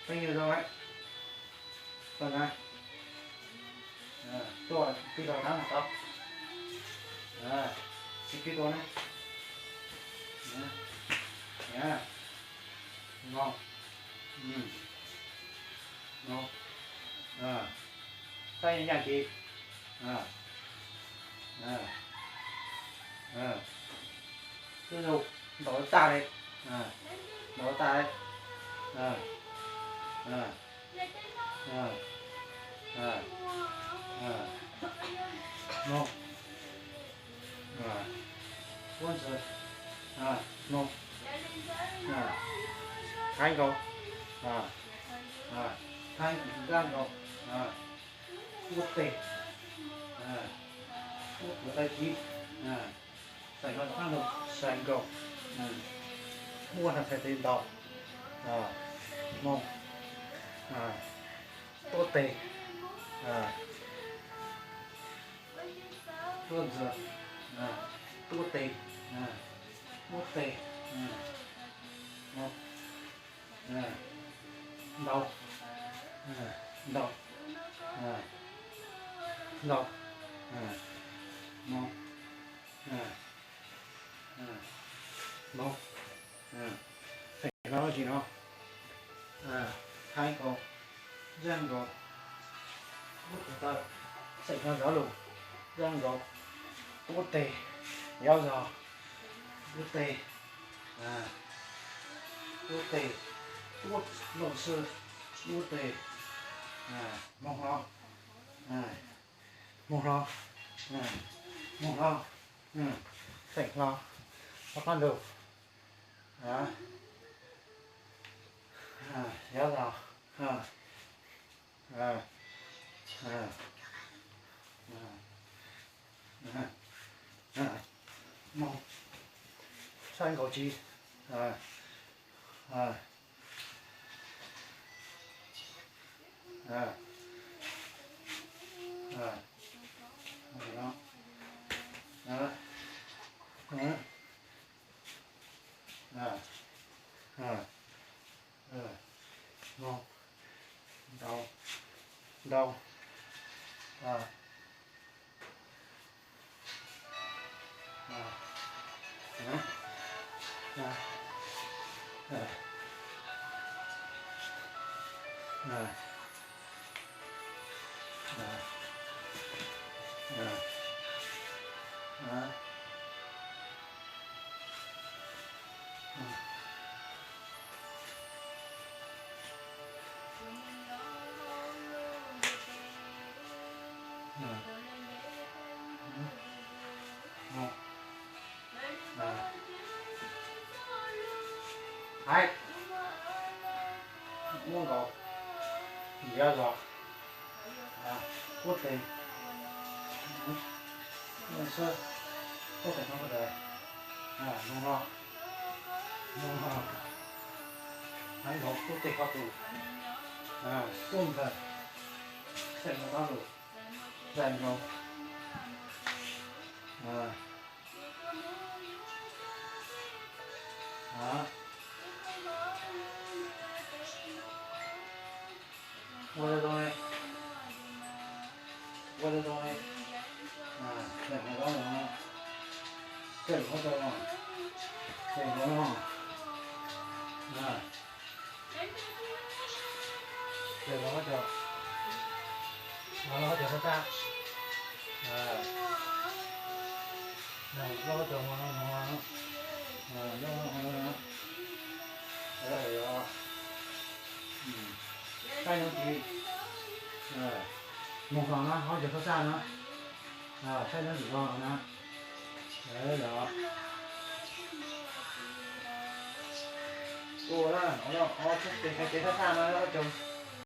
Peb nyuag zoo lawm. Tuaj na. Tuaj pib rau tab tau. Tsis pib tuaj na. Mog. Mog. Tab yaj kiv. Twb zoo, ntaus tag li. Ntaus tag li. Mog. Puab ntxwv. Mog. Thaib nkaus. Thaib nrab nkaus. Puab teg. Puab kuv tag kis. Xeem no thaib nkaus, xeem nkaus. Muaj nrog txhais tes ntaus. Mog. Tuab teg. Tuab ntxwv. Tuab teg. Tuab teg. Ntaus. Ntaus. Ntaus. Mog. Mog. Xeem no tsis no. Thaib nkaus, zaj nkaus. Lub kuv taw, xeem no zov lus, zaj nkaus. Tuab teg, yov zog. Tuab teg. Tuab teg. Tuab looj xwb. Tuab teg. Moog hlo. Moog hlo. Moog hlo. Xeem hlo. Rov qab ntug. Yov zog. Moog. Thaib nkaus tsis. Moog. Ntaus. Ntaus. Hais. Muab nkaus. Yov zog. Puab teg. Xwb. Puab teg no ko tas. Moog hlo. Moog hlo. Hais nkaus puab teg qhov tus. Puab ntxhais. Xeem no rov lug. Zaj nkaus. Ua zoo zoo li. Ua zoo zoo li. Tseem hov rau no. Tseem hov no. Tseem hov rau. Hov rau sab tag. Loj rau hov no. Loj hov no. Saib no tsis. Moog hlo na, hov rau sab tag na. Saib no tsis zoo na. Yog. Ua na, hov no, hov txug tes, hais tes sab tag no, loj rau.